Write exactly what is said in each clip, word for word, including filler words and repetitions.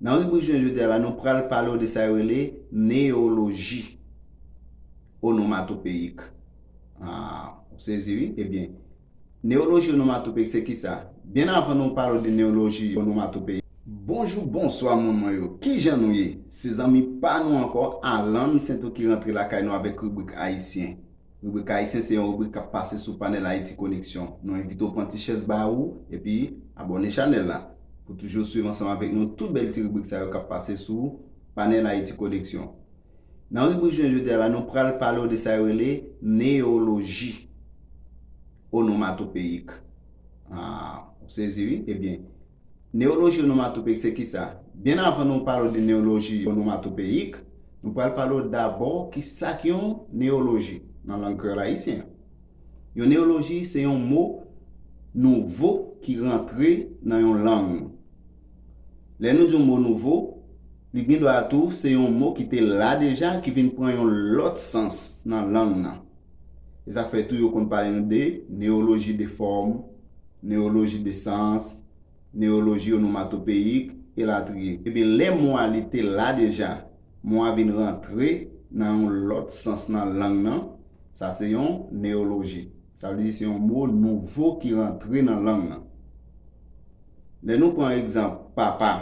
Nan ribrik jounen jodi a la, nou pral pale w de sa yo rele neyoloji onomatopeyik. Ah, ou sezi, wi? Ebyen, neyoloji onomatopeyik se kisa? Byen avan nou pale w de neyoloji onomatopeyik. Bonjou, bonswa, moun mwen yo. Kijan nou ye? Se zanmi pa nou ankò, Alan Sento ki rantre lakay nou avèk ribrik Ayisyen. Ribrik Ayisyen se yon ribrik k ap pase sou panèl Ayiti Koneksyon. Nou envite w pran ti chèz ba ou, epi abòne chanèl la pou toujou swiv ansanm avèk nou tout bèl ti ribrik sa yo k ap pase sou panèl Ayiti Koneksyon. Nan ribrik jounen jodi a la, nou pral pale w de sa yo rele neyoloji onomatopeyik. Ah, ou sezi, wi? Ebyen, neyoloji onomatopeyik se kisa? Byen avan nou pale w de neyoloji onomatopeyik, nou pral pale w dabò kisa k yon neyoloji nan lang kreyòl ayisyen an. Yon neyoloji se yon mo nouvo ki rantre nan yon lang. Lè nou di yon mo nouvo, li gen dwa tou se yon mo ki te la deja, ki vin pran yon lòt sans nan lang nan. E sa fè tou yo konn pale nou de neyoloji de fòm, neyoloji de sans, neyoloji onomatopeyik, elatriye. Ebyen, lè mo a li te la deja, mo a vin rantre nan yon lòt sans nan lang nan, sa se yon neyoloji. Sa vle di se yon mo nouvo ki rantre nan lang nan. Lè nou pran egzanp papa,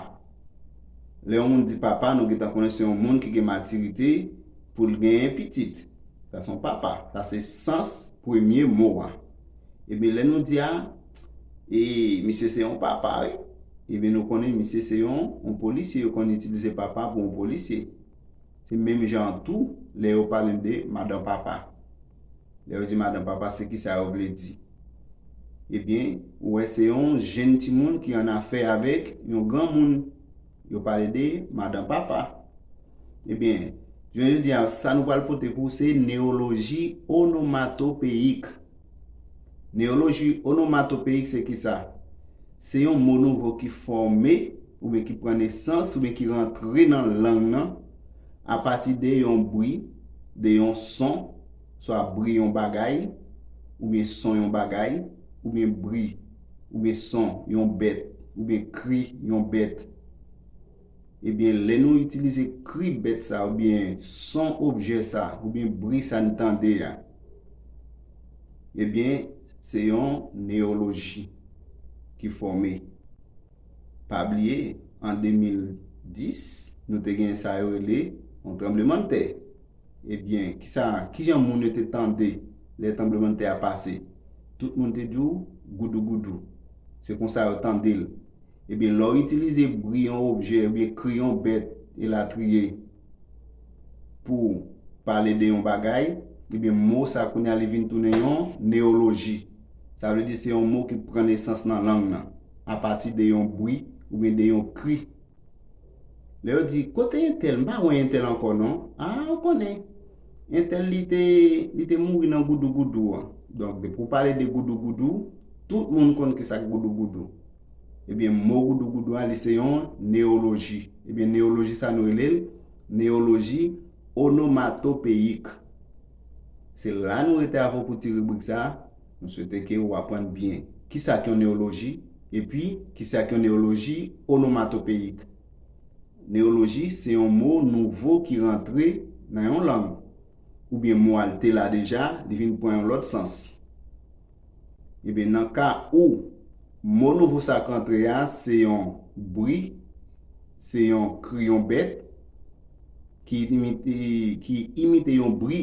lè yon moun di papa, nou gentan konnen se yon moun ki gen matirite pou l genyen pitit. Sa se yon papa. Sa se sans premye mo a. Ebyen, lè nou di a, e misye se yon papa, wi. Ebyen, nou konnen misye se yon, yon polisye. Yo konn itilize papa pou yon polisye. Se menm jan an tou, lè yo pale n de madan papa. Lè yo di madan papa, se kisa yo vle di? Ebyen, ou wè se yon jenn timoun ki annafè avèk yon granmoun. Yo pale de madan papa. Ebyen, jounen jodi a, sa nou pral pote pou ou se neyoloji onomatopeyik. Neyoloji onomatopeyik se kisa? Se yon mo nouvo ki fòme, oubyen ki pran nesans, oubyen ki rantre nan lang nan, apati de yon bri, de yon son, swa bri yon bagay, oubyen son yon bagay, oubyen bri, oubyen son yon bèt, oubyen kri yon bèt. Ebyen, lè nou itilize kri bèt sa, oubyen son objè sa, oubyen bri sa n tande a, ebyen, se yon neyoloji ki fòme. Pa bliye, an de mil dis, nou te gen sa yo rele yon tranblemanntè. Ebyen, kisa, kijan moun yo te tande lè tranblemanntè a pase? Tout moun te di w goudougoudou. Se konsa yo tande l. Ebyen, lè w itilize bri yon objè, oubyen kri yon bèt, elatriye, pou pale de yon bagay, ebyen, mo sa kounye a li vin tounen yon neyoloji. Sa vle di se yon mo ki pran nesans nan lang nan, apati de yon bri oubyen de yon kri. Lè yo di, "Kote entèl? M pa wè entèl ankò non." A, ou konnen. Entèl li te, li te mouri nan goudougoudou an. Donk, depi w pale de goudougoudou, tout moun konn kisa k goudougoudou. Ebyen, mo goudougoudou a, li se yon neyoloji. Ebyen, neyoloji sa nou rele l neyoloji onomatopeyik. Se la nou rete avè w pou ti ribrik sa. Nou swete ke w aprann byen kisa k yon neyoloji, epi kisa k yon neyoloji onomatopeyik. Neyoloji se yon mo nouvo ki rantre nan yon lang, oubyen mo a l te la deja, li vin pran yon lòt sans. Ebyen, nan ka ou, mo nouvo sa k rantre a, se yon bri, se yon kri yon bèt ki imite, ki imite yon bri.